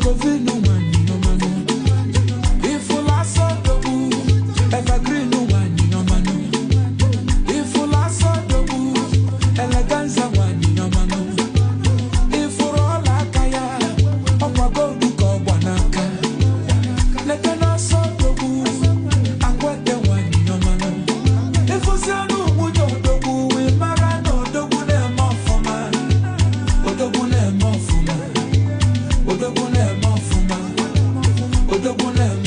Jacobin nwanyị ọmanụ. Ifụla asọdogbu evergreen nwanyị ọmanụ. Ifụla asọdogbu eleganza nwanyị ọmanụ. Ifụrụ ọla aka ya, ọkwa goldu ka ọgba n'aka. Lete n'asọdogbu akwete nwanyị ọmanụ. Ịfụzi ọnụ nwunye odogwu, ị mara na odogwu na-eme ọfụma. Odogwu na-eme ọfụma. Odogwu na-eme ọfụma. Odogwu na-eme.